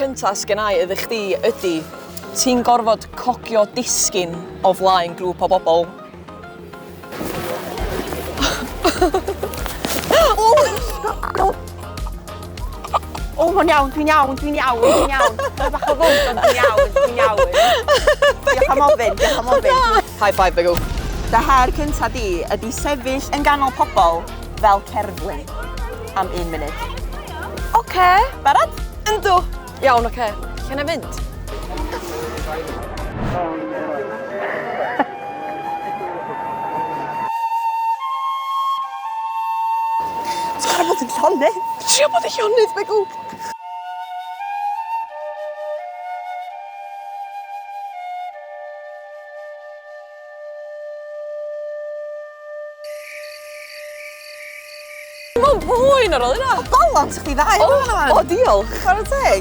cynta sgennai iddi chdi ydy, ti'n gorfod cogio disgyn o flaen grŵp o bobl. O, mae'n iawn, dwi'n iawn, dwi'n iawn, dwi'n iawn. Mae'n bach o fwnt, ond dwi'n iawn, dwi'n iawn. Diolch am ofyn, diolch am ofyn. High five, Begw. Dy her cynta di ydy sefyll yn ganol pobl fel cerflun am un munud. Oce. Barod? Yndw. Iawn, oce. Lle na fynd? Ti'n gorfod bod yn llonydd. Trio bod yn llonydd, Begw. Mae'n poen ar ôl hynna. Balans chdi dda O, o, diolch. Chwarae teg.